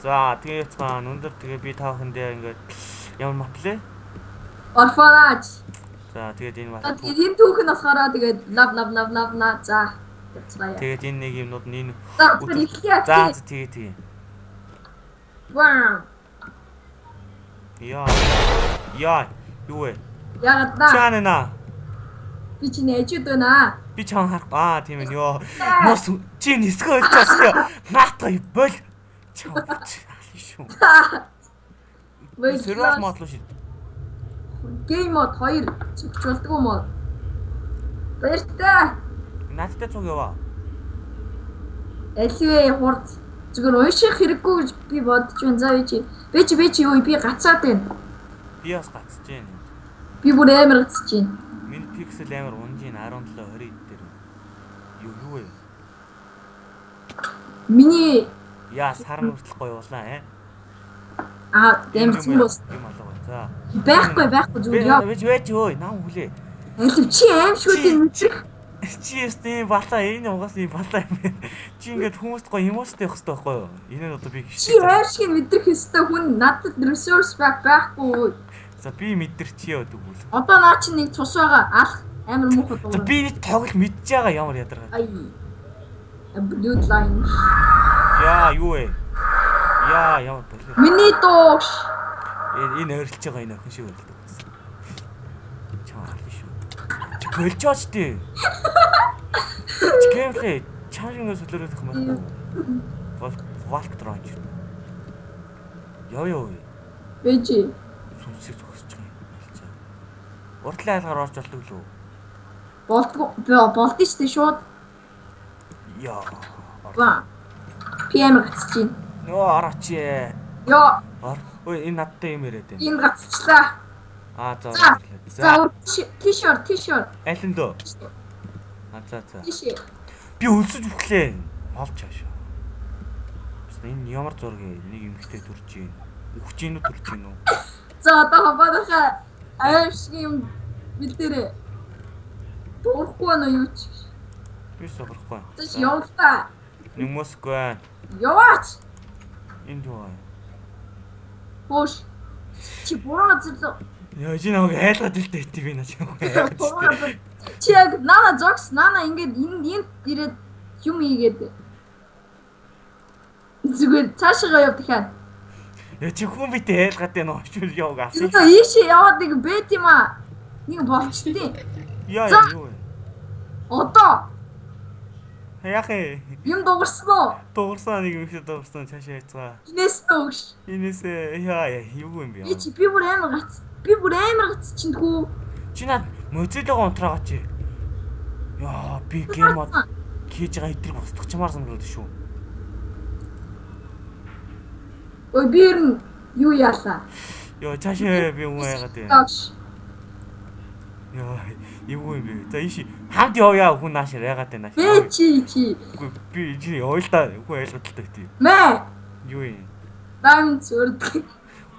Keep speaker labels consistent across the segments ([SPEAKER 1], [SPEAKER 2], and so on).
[SPEAKER 1] За тэгээ яцгаан өндөр тэгээ би та бүхэндээ ингээд ямар map лээ?
[SPEAKER 2] Orphanage.
[SPEAKER 1] За тэгээд энэ map.
[SPEAKER 2] Тэгээд энэ түүх нь болохоор тэгээд love love love love на за.
[SPEAKER 1] Тэгээд энэ нэг юмнууд нь энэ.
[SPEAKER 2] За эхлэе.
[SPEAKER 1] За тэгээ тэгээ.
[SPEAKER 2] Вау.
[SPEAKER 1] Яа. Яа. Юу вэ?
[SPEAKER 2] Яагаад наа?
[SPEAKER 1] Чаана наа.
[SPEAKER 2] Би чиний ажууд байна.
[SPEAKER 1] Би чам харах. Аа тийм ээ ёо. Мос чи нисгөө олчихсон. Наата бол. Чам шүү. Survival mode руу шид.
[SPEAKER 2] Game mode 2 цогч болдгоо мод. Баяртай.
[SPEAKER 1] Надтай цуг яваа.
[SPEAKER 2] Альвэ хурд. Зүгээр унших хэрэггүй гэж би бодож байна. За би чи. Би чи юу би гацаад байна.
[SPEAKER 1] Би бас гацж байна.
[SPEAKER 2] Би бүр амар гацж байна.
[SPEAKER 1] Миний пиксел амар унж байна 17 20 дээр. Юу вэ?
[SPEAKER 2] Миний
[SPEAKER 1] яа сарн хүртэл гоё улаан аа.
[SPEAKER 2] Аа амар зэн бус.
[SPEAKER 1] Юм алга байна. За.
[SPEAKER 2] Байхгүй зүгээр яа.
[SPEAKER 1] Би чи өө нам хүлээ.
[SPEAKER 2] Алив чи аим шүү дээ мэдрэх.
[SPEAKER 1] Чи ястын балаа энэ угаас юм балаа юм байна. Чи ингээд хүмүүст гоё эмоцтой явах хэрэгтэй байхгүй юу? Энэ нь одоо би
[SPEAKER 2] гэж. Чи аим шиг мэдрэх ёстой хүн надад ресурс байхгүй.
[SPEAKER 1] За би мэдэрчээ гэдэг үл.
[SPEAKER 2] Одоо наа чи нэг цус байгаа. Алах амар муухай дуу.
[SPEAKER 1] За би нэг тоглолт мэдж байгаа ямар ядаргаа.
[SPEAKER 2] Ай. Blue line.
[SPEAKER 1] Яа юу вэ? Яа ямар болов.
[SPEAKER 2] Миний дуу.
[SPEAKER 1] Энэ ойрлож байгаа энэ охин шиг ойрлдог байсан. Чам ална шүү. Чи болжооч тий. Чи геймплей чам шиг ингэ солиорох юм байна. Валк дронч. Яа яа.
[SPEAKER 2] Бэжи.
[SPEAKER 1] Сүнсийг зогсож байгаа юм болчаа. Урдлын хаалгаар орж болдог лүү?
[SPEAKER 2] Болдгоо болдсон шүү дээ шууд.
[SPEAKER 1] Яа.
[SPEAKER 2] Ва. PM гацж байна.
[SPEAKER 1] Нөө орооч.
[SPEAKER 2] Йоо.
[SPEAKER 1] Ор. Ой энэ надтай юм яриад байна.
[SPEAKER 2] Энэ гацчлаа.
[SPEAKER 1] Аа за.
[SPEAKER 2] За тийш ор тийш ор.
[SPEAKER 1] Аль нь дөө? Аа за за.
[SPEAKER 2] Тийш.
[SPEAKER 1] Би өлсөж үхлээ. Олж чаашаа. Энэ ямар зураг вэ? Нэг эмэгтэй төрж гин. Үхэж гин үү төрж гин үү?
[SPEAKER 2] За одоо хабадаха аим шиг юм бэлдээрээ. Дуурахгүй байна уу юу ч.
[SPEAKER 1] Би сохрохгүй.
[SPEAKER 2] За явлаа.
[SPEAKER 1] Нэг мөсгүй байна.
[SPEAKER 2] Яваач.
[SPEAKER 1] Энд юу вэ?
[SPEAKER 2] Хоош. Чи буруу газар руу.
[SPEAKER 1] Яа чи намайг айлгаад илтэй ити би наа чи айлгаад.
[SPEAKER 2] Чи яг нана зогс нана ингээд энд энд ирээд юм хийгээд. Зүгээр цаашаа яв дахиад.
[SPEAKER 1] Яа чи хүн битээ айлгаад байна уу? Чи яваг асуу.
[SPEAKER 2] Юу ийшээ яваад нэг бэт юм аа. Нэг болчтیں۔
[SPEAKER 1] Яа юу вэ?
[SPEAKER 2] Одоо
[SPEAKER 1] яах вэ?
[SPEAKER 2] Юм дуурсан уу?
[SPEAKER 1] Дуурсан нэг юм шиг дуурсан цаашаа яцгаа.
[SPEAKER 2] Инээс өгш.
[SPEAKER 1] Инээсээ яа юу юм бэ?
[SPEAKER 2] Би чи би бүр амар гац. Би бүр амар гац чинь хүү.
[SPEAKER 1] Чи над мозилогоо унтраага чи. Яа би гейм мод хийж байгаа эдрийг устгачмаар санагдаад шүү.
[SPEAKER 2] Ой би ер нь юу яалаа?
[SPEAKER 1] Йоо цаашаа би юм яагаад вэ? Яа юу юм бэ? За ийш хамт явъя хүн нааш яагаад вэ нааш.
[SPEAKER 2] Би чи.
[SPEAKER 1] Үгүй би чи явъя л та хүн ойлгодлоо тий.
[SPEAKER 2] Мэ.
[SPEAKER 1] Юу юм?
[SPEAKER 2] Diamond sword.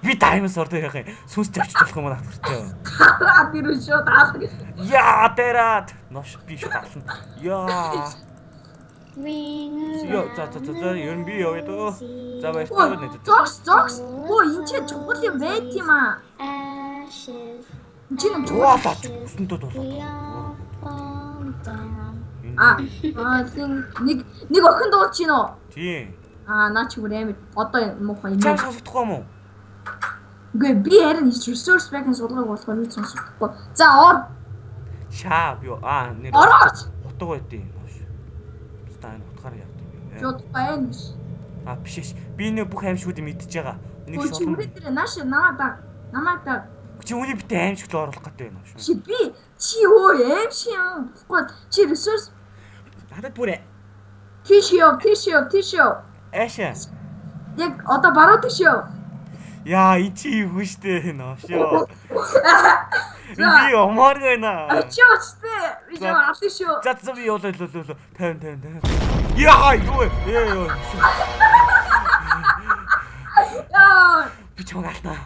[SPEAKER 1] Би diamond sword яах юм? Сүнс тавьчих болох юм уу наадах чи.
[SPEAKER 2] Хараа тэр шууд алах.
[SPEAKER 1] Яа тэрат. Новш би шууд ална. Яа. Йоо за за за ер нь би явъя дөө. За баяртай байна.
[SPEAKER 2] Зогс зогс. Өө энэ ч чухал юм байт юм аа. Чи нэг
[SPEAKER 1] чухал өсөнтөд болоо.
[SPEAKER 2] Аа нэг нэг охин дуулж гин үү?
[SPEAKER 1] Тийм.
[SPEAKER 2] Аа наа чи бүр амар одоо муухай юм.
[SPEAKER 1] Чам сонсохдохгүй юм уу?
[SPEAKER 2] Үгүй би харин resource pack-ын судалгааг болохоор юу сонсохдохгүй. За ор.
[SPEAKER 1] Шаа би аа нэр.
[SPEAKER 2] Орооч.
[SPEAKER 1] Утга байд юм. Ста энэ утгаар явд юм бэ.
[SPEAKER 2] Шууд байна.
[SPEAKER 1] Аа биш ш. Би нэг бүх аимшгуудыг мэдчихэж байгаа. Нэг
[SPEAKER 2] шууд. Чи дээр нааш намайг даг. Намайг даг.
[SPEAKER 1] Чи үний битээ аимшиг руу оруулах гэдэг юм шүү.
[SPEAKER 2] Чи би чи өө аимшиг юм. Болохгүй чи ресурс
[SPEAKER 1] надад бүр
[SPEAKER 2] тийш яв, тийш яв, тийш яв.
[SPEAKER 1] Аашаа.
[SPEAKER 2] Яг одоо баруун тийш яв.
[SPEAKER 1] Яа, эн чи юу штэ новшоо. Би омоор байна.
[SPEAKER 2] Очооч тэ. Би жоо алсан шүү.
[SPEAKER 1] За за би явлаа лөө 50 50 50. Яа, юу вэ? Ээ ёо.
[SPEAKER 2] Яа.
[SPEAKER 1] Би чамайг ална.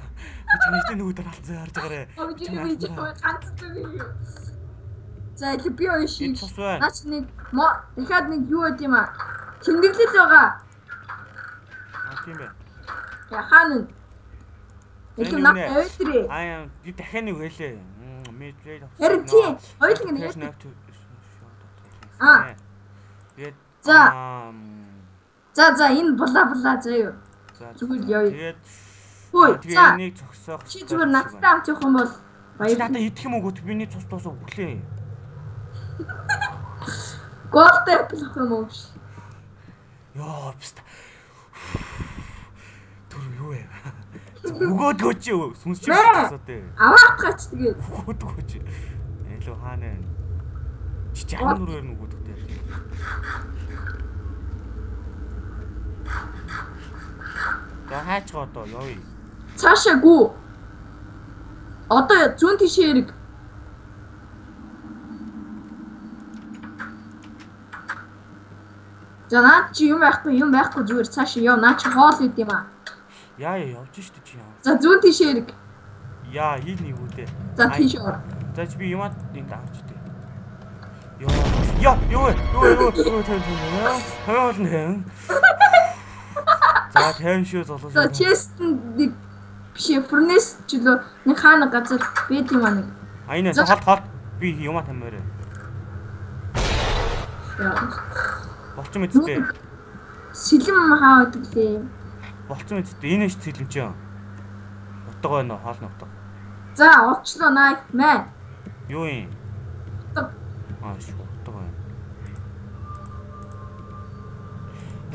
[SPEAKER 1] Би чамайг энэ нүдээр алсан харж байгаарэ.
[SPEAKER 2] Би чамайг ганц зүг юм. За илүү би ойш. Наач нэг дахиад нэг юу байд юм аа. Тэмдэглэл байгаа.
[SPEAKER 1] Аа тийм бэ.
[SPEAKER 2] Хаана? Илүү над авитрээ.
[SPEAKER 1] Аа би дахиад нэг хэлээ. Мэдрээ.
[SPEAKER 2] Харин тий. Хоёуланг нь яа. Аа.
[SPEAKER 1] Тэгээд
[SPEAKER 2] за. За энэ була заяа. Зүгээр явъя.
[SPEAKER 1] Тэгээд
[SPEAKER 2] тэгээ
[SPEAKER 1] энийг зогсоох.
[SPEAKER 2] Чи зүгээр надтай хамт явах юм бол
[SPEAKER 1] баяр. Надад идэх юм уу? Миний цус дуусаа өглөө.
[SPEAKER 2] Gold apple авах юм уу?
[SPEAKER 1] Йоо, пста. Түр юу вэ? Өгөөдгөө чи сүнс чи тасаа дээ.
[SPEAKER 2] Аваад гач тэгээд.
[SPEAKER 1] Өгөөдгөө чи. Илүү хаана вэ? Чи 64-ээр нь өгөөдөгтэй. За хайчгаа одоо явъя.
[SPEAKER 2] Цаашаа гүү. Одоо зүүн тишээ эрг. За наад чи юм байхгүй зүгээр цаашаа яв. Наа чи хоол идэм юм аа.
[SPEAKER 1] Яа явж штэ чи яа.
[SPEAKER 2] За зүүн тишээ эрг.
[SPEAKER 1] Яа энэ юу үү?
[SPEAKER 2] За тийш ор.
[SPEAKER 1] За чи би юмад энд авч штэ. Йоо. Яа юу тань. Тань. За 50 шүү золоо.
[SPEAKER 2] За chest нэг биш furnace ч лөө нэг хаана газар байд юм аа нэг.
[SPEAKER 1] А энэ холт би юмаа тамаарэ. Болцсон мэт дээ.
[SPEAKER 2] Сэлэм хаа байдаг лээ.
[SPEAKER 1] Болцсон мэт дээ. Энэ ш сэлэм чи. Утга байна уу? Хоолны утга.
[SPEAKER 2] За олчлоо knife man.
[SPEAKER 1] Юу юм?
[SPEAKER 2] Утга.
[SPEAKER 1] Аа шүү утга байна.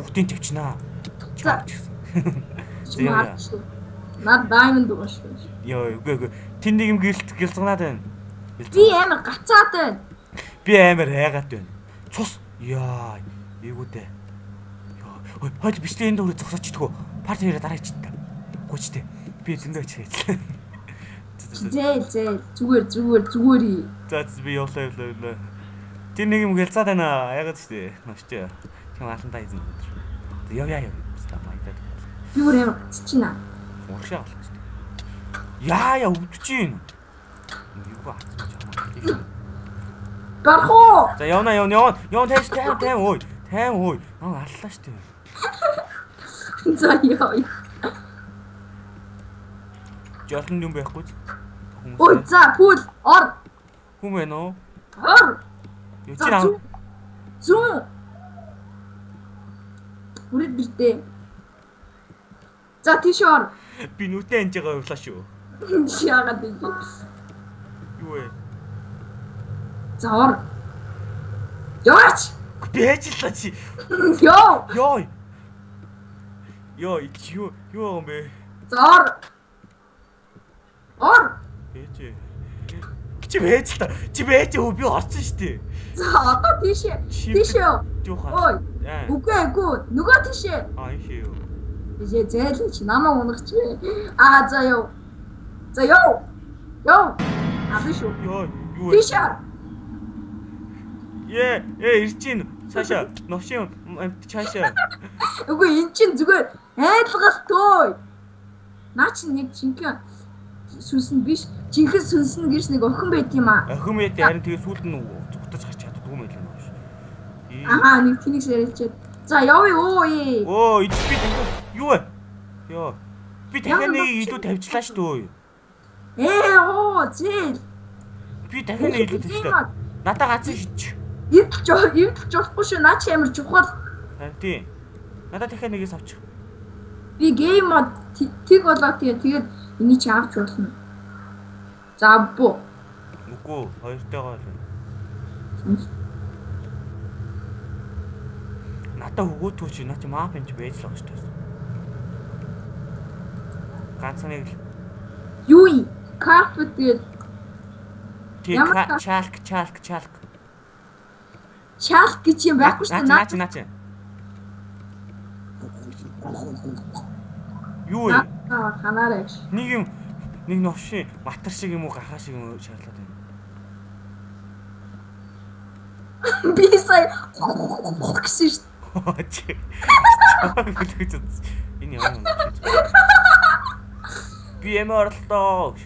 [SPEAKER 1] Бүгдийг тавьчихнаа.
[SPEAKER 2] За. Над diamond байгаа шүү.
[SPEAKER 1] Йоо, үгүй. Тэнд нэг юм гэлцгнаад байна.
[SPEAKER 2] Би амар гацаад байна.
[SPEAKER 1] Би амар хайгаад байна. Цус. Яа, эйгүү дээ. Йоо, хойд бичлээ энэ дөрөв зогсооч идэггүй. Парт хоёроо дараа ичдэг. Гүйчтэй. Би зөндөө ичгээ.
[SPEAKER 2] Зээл. Зүгээр.
[SPEAKER 1] За би явлаа. Тэр нэг юм гэлцаад байна. Яагаад ч вэ? Машч. Чам алантаа хийсэн өдөр. Яв.
[SPEAKER 2] Би бүр амар гацчихна.
[SPEAKER 1] Урагшаа болох шүү дээ. Яа өвдөж чинь. Юу хацсан чамаа.
[SPEAKER 2] Гарах уу?
[SPEAKER 1] За явна. Яв 50 ой. 50 ой. Аа аллаа шүү дээ.
[SPEAKER 2] За яа.
[SPEAKER 1] Жолон юм байхгүй. Хүмүүс.
[SPEAKER 2] Ой за пүүл ор.
[SPEAKER 1] Хүм байна уу?
[SPEAKER 2] Ор.
[SPEAKER 1] Юу чи наа?
[SPEAKER 2] Зүүн. Үрээд бэртээ. За тийш ор.
[SPEAKER 1] Би нүдэн анж байгаа явлаа шүү.
[SPEAKER 2] Яагаад вэ?
[SPEAKER 1] Юу вэ?
[SPEAKER 2] За ор. Яваач.
[SPEAKER 1] Би ажиллаа чи.
[SPEAKER 2] Йоо.
[SPEAKER 1] Йоо. Йоо, юу юу юм бэ?
[SPEAKER 2] За ор. Ор.
[SPEAKER 1] Бэж. Чи бэж л та. Чи бэж өө би орсон шүү дээ.
[SPEAKER 2] За одоо тийшээ. Тийшээ. Ой. Үгүй. Нөгөө тийшээ.
[SPEAKER 1] Аа ийшээ юу.
[SPEAKER 2] Бишээ зайлан чи намаа унах чи. Аа за ёо. За ёо. Ёо. Аа биш үү.
[SPEAKER 1] Ёо, юу вэ?
[SPEAKER 2] Тийшээ.
[SPEAKER 1] Ээ, ирж чинь. Цаашаа новшин цаашаа.
[SPEAKER 2] Үгүй эн чин зүгээр айлгалт өө. Наа чи нэг жинхэнэ сүнс нь биш. Жинхэнэ сүнс нь гэж нэг охин байт юм аа.
[SPEAKER 1] Охин байт харин тэгээ сүүлд нь зүгтаж гарч чаддгүй юм байлаа новш.
[SPEAKER 2] Аа нэг тэнийг яриачаад. За явъя өө ээ.
[SPEAKER 1] Өө ич би юу вэ? Йоо. Би дахиад нэг илүү тавьчлаа шүү дээ.
[SPEAKER 2] Ээ оо зээл.
[SPEAKER 1] Би дахиад нэг илүү тавьчлаа. Надаа ганцхан шидчих.
[SPEAKER 2] Эвдэлж болохгүй шүү. Наа чи амар чухал.
[SPEAKER 1] Харин тийм. Надаа дахиад нэгээс авчих.
[SPEAKER 2] Би гейм мод тэг болоо тэгээд энийг чи авч болно. За бүү.
[SPEAKER 1] Үгүй хоёртойгоо л. Надаа өгөөдгөө чи наа чи мап энэ чи байж л байгаа шүү дээ. Ганцхан нэг л.
[SPEAKER 2] Юу юм? Carpet гээд.
[SPEAKER 1] Ямар чалк.
[SPEAKER 2] Чалк гэж юм байхгүй шүү дээ.
[SPEAKER 1] Наа чи. Юу вэ?
[SPEAKER 2] Ханаарай гэж.
[SPEAKER 1] Нэг юм нэг новшин матар шиг юм уу гахаа шиг юм уу шаарлаад байна.
[SPEAKER 2] Би сая гэсэн шүү
[SPEAKER 1] дээ. Энэ ямар юм бэ? Би эмээ орлоо.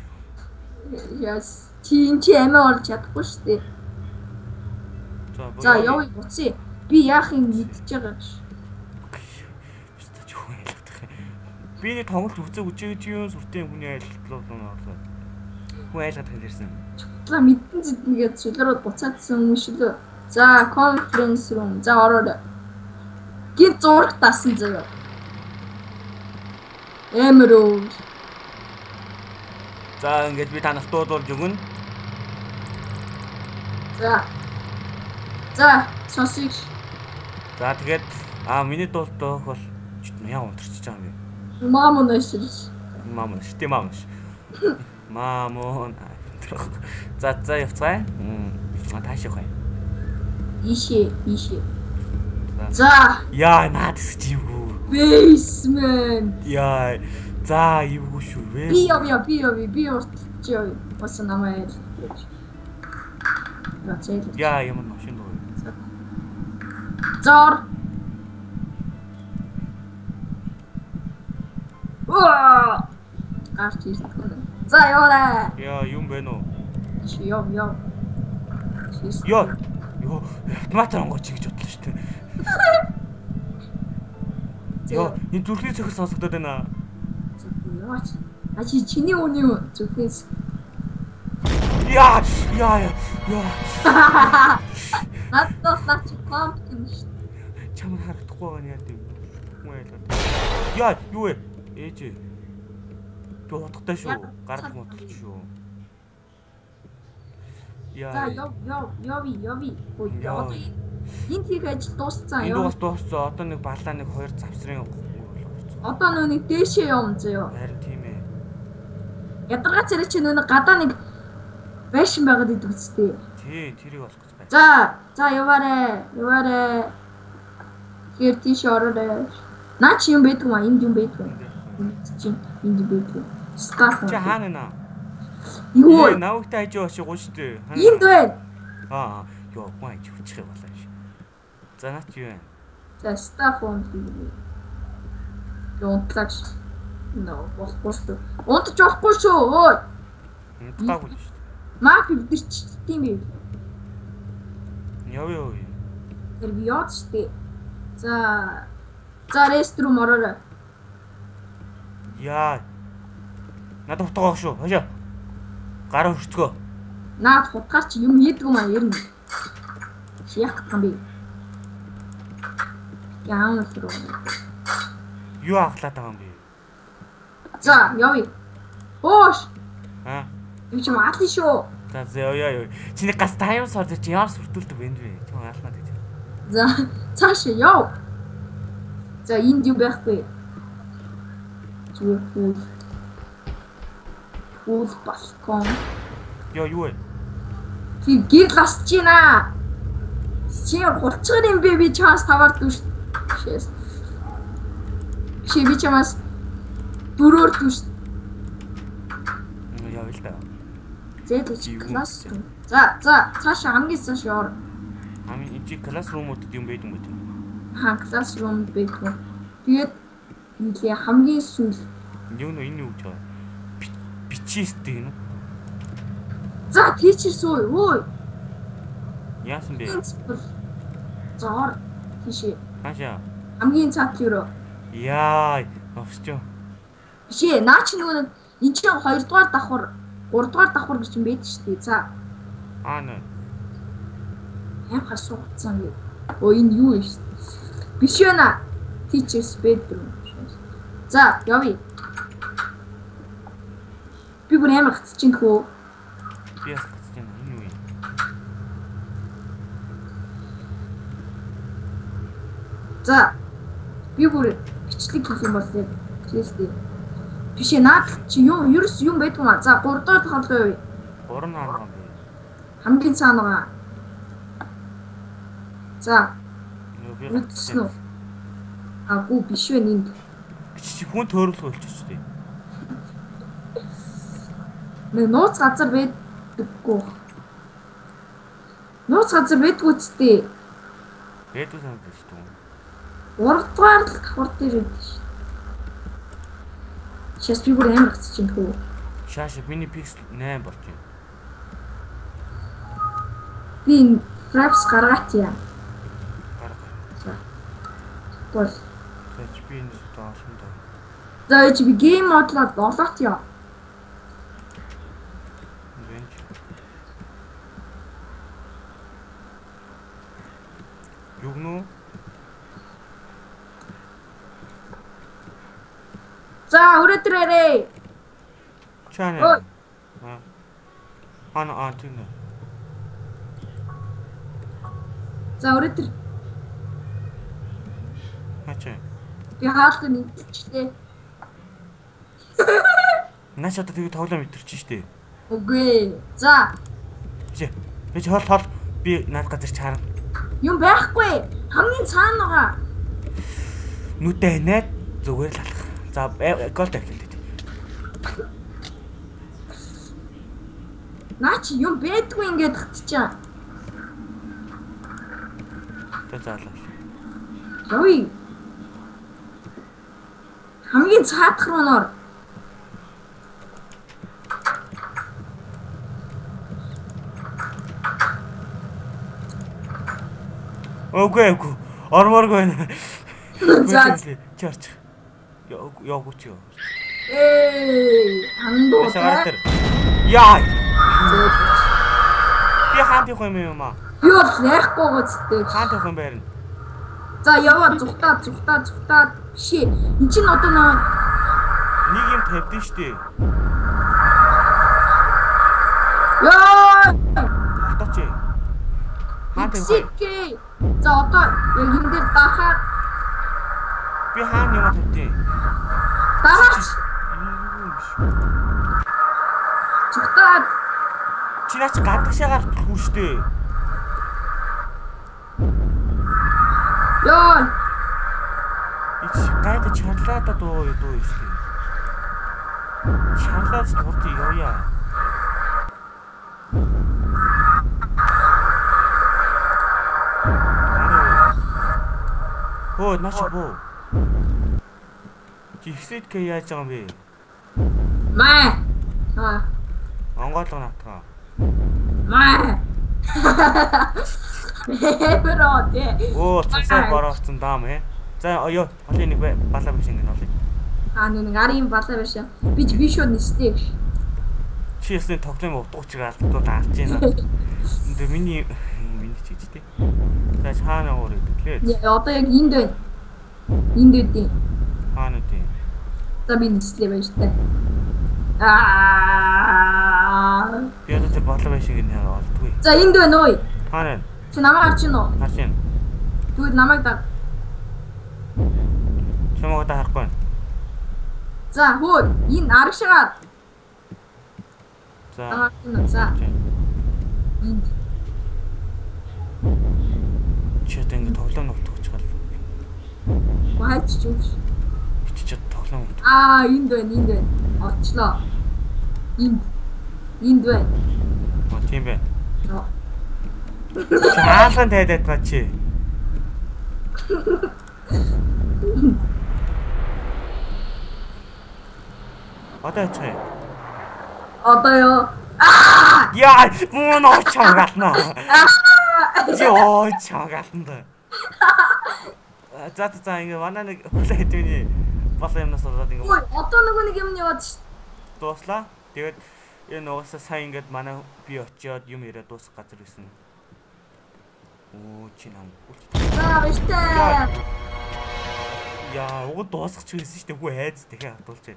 [SPEAKER 2] Яс. Чи энэ чи амиа орлож чадахгүй шүү дээ. За явъя буцъя. Би яахыг мэдчихэж байгаа гэж.
[SPEAKER 1] Бистэ ч юу ялгах юм. Би нэг тоглолт үзээ үжиж юм сүртэй хүний айлтлал болоо. Хүн айлгаад тань ирсэн.
[SPEAKER 2] Чутлаа мэдэн зэднэгээд шүлрүүд буцаадсан юм шүлөө. За, conference room. За ороод. Гин зураг дасан заяа. Амар өө.
[SPEAKER 1] За ингээд би та нарт дуудуулж өгнө.
[SPEAKER 2] За. За, сонсъё.
[SPEAKER 1] За тэгээд миний дуулт доох бол яа унтарчиж байгаа юм бэ?
[SPEAKER 2] Мамон шиг.
[SPEAKER 1] Мамон шүү дээ, мамон ш. Мамон. За за явцгаая. Тааш явах юм.
[SPEAKER 2] Ийшээ, ийшээ. За.
[SPEAKER 1] Яа, наад хэсэг эвгүй.
[SPEAKER 2] Basement.
[SPEAKER 1] Яа. За, эвгүй шүү.
[SPEAKER 2] Би явъя, би явъя, би уртч явъя. Бас намайг айл.
[SPEAKER 1] Яа, ямар машин дуу.
[SPEAKER 2] Зор. Уа! Гарч ирсэн. За яваарай.
[SPEAKER 1] Яа, юм бэ нөө?
[SPEAKER 2] Чи яв яв.
[SPEAKER 1] Йоо. Йоо, автоматар онгоч гэж бодлоо шүү дээ. Йоо, энэ зүрхний цохил сонсогдоод байна.
[SPEAKER 2] Яач. А чи чиний үний зүрхнээс.
[SPEAKER 1] Яа, яа, яа.
[SPEAKER 2] Надад наач комп юм шүү дээ.
[SPEAKER 1] Чамд харагдахгүй байгаа нь яа гэв. Хүн айлгаад. Яа, юу вэ? Ээж. Би утгатай шүү. Гарах модолч шүү. Яа.
[SPEAKER 2] За яв яв яви яви. Ой, одоо энэ хийх ажил дууссан.
[SPEAKER 1] Энэ дуус дууссан. Одоо нэг балаа нэг хоёр завсрын болгоцсон.
[SPEAKER 2] Одоо нөө нэг дээшээ явна заяа.
[SPEAKER 1] Харин тийм ээ.
[SPEAKER 2] Ядаргаа царай чи нөө нэг гадаа нэг байшин байгаад идэг үстэй.
[SPEAKER 1] Тий, тэрийг олох гэж байна.
[SPEAKER 2] За, за яваарэ. Яваарэ. Тэгэхээр тийш ороорой. Наа чи юм байдгүй маа, энд юм байдгүй. Энд чи энд юм байдгүй. Стаф.
[SPEAKER 1] Чи хаана нэ?
[SPEAKER 2] Юу?
[SPEAKER 1] Навагтай хажуу очиж гоо шүү дээ.
[SPEAKER 2] Энд байна.
[SPEAKER 1] Аа, ёо, хүн хажуу очих юм болоо шүү. За наа чи юу вэ?
[SPEAKER 2] За стаф он гэдэг. Унтлаач. Нөө, болохгүй шүү. Унтж болохгүй шүү. Ой.
[SPEAKER 1] Унтгаагүй шүү дээ.
[SPEAKER 2] Мап эвдэрчтэй юм бэ?
[SPEAKER 1] Яв яв.
[SPEAKER 2] Тэр би яад шүү дээ. За. За restroom ороорой.
[SPEAKER 1] Яа. Надад хутгаа шүү. Хашаа. Гараа хөрцгөө.
[SPEAKER 2] Наад хутгаар чи юм хийдгүү маа ер нь. Чи яах гэх юм бэ? Яам руу.
[SPEAKER 1] Юу ахлаад байгаа юм бэ?
[SPEAKER 2] За, явъя. Хоош.
[SPEAKER 1] Аа.
[SPEAKER 2] Юу ч юм аална шүү.
[SPEAKER 1] За за яа яа. Чиний гас тайм сорж чи ямар сүртүүлдэг вэ бэ? Чи аалнаа гэж.
[SPEAKER 2] За, цааш яв. За, энд юм байхгүй. Зүгээр pool. Pool балкон.
[SPEAKER 1] Йоо юу вэ?
[SPEAKER 2] Чи гэр ласч гинэ. Чи хулцгаар юм бэ би чамаас таваар дүш. Шээс. Чи би чамаас дөрөөр дүш.
[SPEAKER 1] Яа л та.
[SPEAKER 2] Зээлж класс. За за цаашаа хамгийн цааш ор.
[SPEAKER 1] Хамгийн энэ чи классрумуудад юм байдаг юм бэ?
[SPEAKER 2] Ха классрум байдаг. Тэгээд энэ хамгийн сүүл
[SPEAKER 1] юу нэ энэ юу гэж байгаа? Бичээстэй юм уу?
[SPEAKER 2] За тийчэр суу. Ой.
[SPEAKER 1] Яасан бэ?
[SPEAKER 2] Зоор тийшээ.
[SPEAKER 1] Хаашаа?
[SPEAKER 2] Хамгийн цаад руу.
[SPEAKER 1] Яа, новсч.
[SPEAKER 2] Биш ээ, наа чи нөгөө энэ чинь 2 дугаар давхар, 3 дугаар давхар гэж юм байдаг шүү дээ. За.
[SPEAKER 1] Аа нэ.
[SPEAKER 2] Аим хасуугдсан гээ. Өө энэ юу юм шүү дээ. Биш ээ наа. Teacher's bedroom. За, явъя. Би бүр амар гацж чинь хөө.
[SPEAKER 1] Би бас гацж байна. Энэ юу юм?
[SPEAKER 2] За. Би бүр бичлэг хийх юм бол яг хэлээ. Биш ээ, наад чи юм ерөөс юм байдгүй маа. За, 3 дугаар давхар руу явъя.
[SPEAKER 1] 3 наана юм бэ.
[SPEAKER 2] Хамгийн цаана байгаа. За.
[SPEAKER 1] Би гацсан
[SPEAKER 2] үү? Аагүй биш вэ энд.
[SPEAKER 1] Чи хүн төөрөлгөө болчих шүү дээ.
[SPEAKER 2] Нэг нууц газар байдаггүй. Нууц газар байдгүй ч дээ.
[SPEAKER 1] Байдгүй санагдаж шүү дээ.
[SPEAKER 2] 3 дугаар л давхар дээр байдаг шүү. Шээс би бүр амар гацж байна хөө.
[SPEAKER 1] Шааш миний пиксел 8 болж байна.
[SPEAKER 2] Би энэ fraps гаргаат яа.
[SPEAKER 1] Гарга.
[SPEAKER 2] За. Бол.
[SPEAKER 1] За би энэ доолн доо.
[SPEAKER 2] За чи би гейм модлоод болоот яа.
[SPEAKER 1] Юу гэнэ?
[SPEAKER 2] За өрөөдрөөрэй.
[SPEAKER 1] Чана. Аа. Аа тийм үү.
[SPEAKER 2] За өрөөдөр.
[SPEAKER 1] Хачаа.
[SPEAKER 2] Би хаалт нэгдчихлээ.
[SPEAKER 1] Наач одоо тэгээ тоглоом итэрч штэ.
[SPEAKER 2] Үгүй. За.
[SPEAKER 1] Би чи хол би наад газар чаарна.
[SPEAKER 2] Юм байхгүй. Хамгийн цаана байгаа.
[SPEAKER 1] Нүдэ найд зүгээр л алах. За гол тавьлаа.
[SPEAKER 2] Наа чи юм бэдгүй ингээд хатчаа.
[SPEAKER 1] За заалаа.
[SPEAKER 2] Явъя. Хамгийн цаадах руу нор.
[SPEAKER 1] Үгүй үгүй. Ормооргүй байна.
[SPEAKER 2] За
[SPEAKER 1] чи орчих. Явгүй чи.
[SPEAKER 2] Эй, андуу.
[SPEAKER 1] Яа. Би хаан тийх юм юм аа.
[SPEAKER 2] Би бол яахгүй гоцтой.
[SPEAKER 1] Хаан тийх юм байрна.
[SPEAKER 2] За яваа зүхтаа зүхтаа зүхтаа биш ээ. Энд чинь одоо
[SPEAKER 1] нэг юм тавьдэн штэ.
[SPEAKER 2] Яа.
[SPEAKER 1] Одоо чи. Хаан тийх
[SPEAKER 2] юм. За одоо яг энэ дээр дахаар
[SPEAKER 1] би хаан юм тавьдیں۔
[SPEAKER 2] Дараач. Зүхтаа.
[SPEAKER 1] Чи наач гадагшаагаар түү штэ.
[SPEAKER 2] Яа.
[SPEAKER 1] Ич гайд чарлаада дуу дуу штэ. Чарлаад хурд явъя. Хөө наач боо. Чи ихсэд гэ яаж байгаа юм бэ?
[SPEAKER 2] Маа. Аа.
[SPEAKER 1] Онгойлго наатгаа.
[SPEAKER 2] Маа. Бро тэ.
[SPEAKER 1] Оо цусаа борооцсон даам ээ. За ёо олон нэг балаа биш ингэ олъё.
[SPEAKER 2] Аа нэг арын балаа биш. Би би шууд нислээ.
[SPEAKER 1] Чи ясны тоглоом утга учир алдтууд алж байна. Энд миний чи гэж тэ. За хаана уур гэдэг лээ.
[SPEAKER 2] Одоо яг энд байна. Энд үүдий.
[SPEAKER 1] Хаана үүдий?
[SPEAKER 2] За би нислээ байж та. Аа.
[SPEAKER 1] Би одоо тэр балаа биш ингэ олдгүй.
[SPEAKER 2] За энд байна ой.
[SPEAKER 1] Хаана?
[SPEAKER 2] Чи намайг харж байна уу?
[SPEAKER 1] Харж байна.
[SPEAKER 2] Тэгвэл намайг даг.
[SPEAKER 1] Чамайг одоо харахгүй байна.
[SPEAKER 2] За хөө энэ арагшаагаар.
[SPEAKER 1] За.
[SPEAKER 2] За. Энд.
[SPEAKER 1] Чи одоо ингэ тоглоом нутгах гал.
[SPEAKER 2] Хайч ч юм.
[SPEAKER 1] Чи тоглоом нутгах.
[SPEAKER 2] Аа энд байна, энд байна. Олчлоо. Энд. Энд байна.
[SPEAKER 1] Аа тийм байна. Хаалган тайдаад ба чи. Одоо яачих юм?
[SPEAKER 2] Одоо юу? Аа!
[SPEAKER 1] Яа, муу ноо чамгаална. Чи оо чамгаална да. За за ингээ манай нэг плей хэдвэний болон юмнаас болоод ингээ.
[SPEAKER 2] Ой, одоо нөгөө нэг юм яваад ш.
[SPEAKER 1] Дууслаа. Тэгээд энэ угаасаа сайн ингээд манай би очиод юм яриад дуусах газар байсан. Оо чи нам.
[SPEAKER 2] За баяртай.
[SPEAKER 1] Яа, уг дуусгах ч байсан шүү дээ. Үгүй айц дахиад хатуулчих.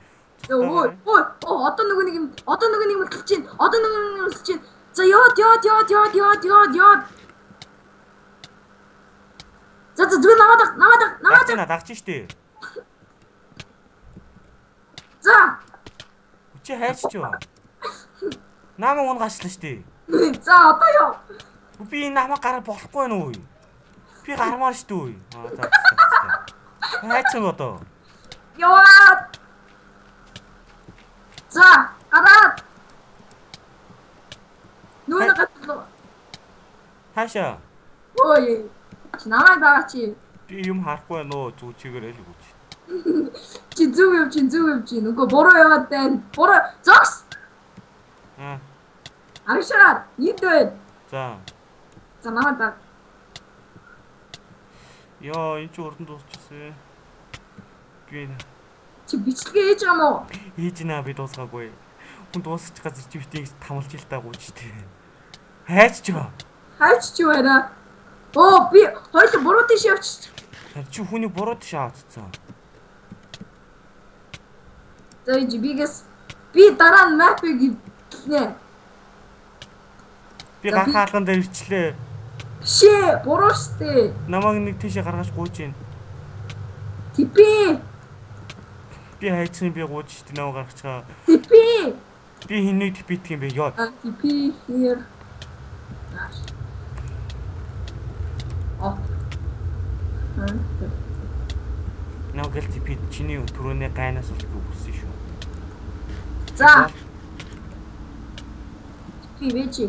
[SPEAKER 2] Ой, ой, одоо нөгөө нэг юм, одоо нөгөө нэг юм эхэлж байна. Одоо нөгөө нэг юм эхэлж байна. За яваад, яваад, яваад, яваад, яваад, яваад, яваад. За за зүгээр намайг даг, намайг даг, намайг
[SPEAKER 1] даг. Дагч штэ.
[SPEAKER 2] За.
[SPEAKER 1] Чи хайч чи юу? Намайг уун гачлаа штэ.
[SPEAKER 2] За одоо юу?
[SPEAKER 1] Би энэ намайг гараа болохгүй нү үү? Би гармаар штэ үү? Аа за. Хайч юм одоо.
[SPEAKER 2] Яваад. За, гараад. Нүнэ гатлаа.
[SPEAKER 1] Хаашаа?
[SPEAKER 2] Ой. Чи намайг дагаа чи.
[SPEAKER 1] Би юм харахгүй байна уу? Зүг чигээрээ л үгүй.
[SPEAKER 2] Чи зөв явж чинь, зөв явж чинь. Үгүй буруу яваад байна. Буруу. Зогс.
[SPEAKER 1] Аа.
[SPEAKER 2] Арагшаар энд байна.
[SPEAKER 1] За.
[SPEAKER 2] За намайг даг.
[SPEAKER 1] Йоо, энэ чи урдан дуусчихсан. Би
[SPEAKER 2] Чи бичлэгээ хийж байгаа юм уу?
[SPEAKER 1] Хийж наа би дуусгаагүй. Хүн дуусчих газар чи битгий ингэж тамалж ил та гүйж тээ. Хайч ч ба.
[SPEAKER 2] Хайч чи байна. Оо би хоёул буруу тийш явчих.
[SPEAKER 1] Чи хүний буруу тийш авчихсан.
[SPEAKER 2] За энэ бигээс би дараа нь map-ыг эвдлэнэ.
[SPEAKER 1] Би ганхаа алган дээр ирчлээ.
[SPEAKER 2] Бишээ, буруу штэ.
[SPEAKER 1] Намайг нэг тийшээ гаргаж гуйж гин.
[SPEAKER 2] TP.
[SPEAKER 1] Би хайчихын би гуйж штэ намайг гаргачихаа.
[SPEAKER 2] TP.
[SPEAKER 1] Би хэнийг TP-дэх юм бэ? Йоо.
[SPEAKER 2] TP here. Оо.
[SPEAKER 1] Намайг л TP чиний түрүүний гайнаас бол би үгүйсэн шүү.
[SPEAKER 2] За. TP вэжи.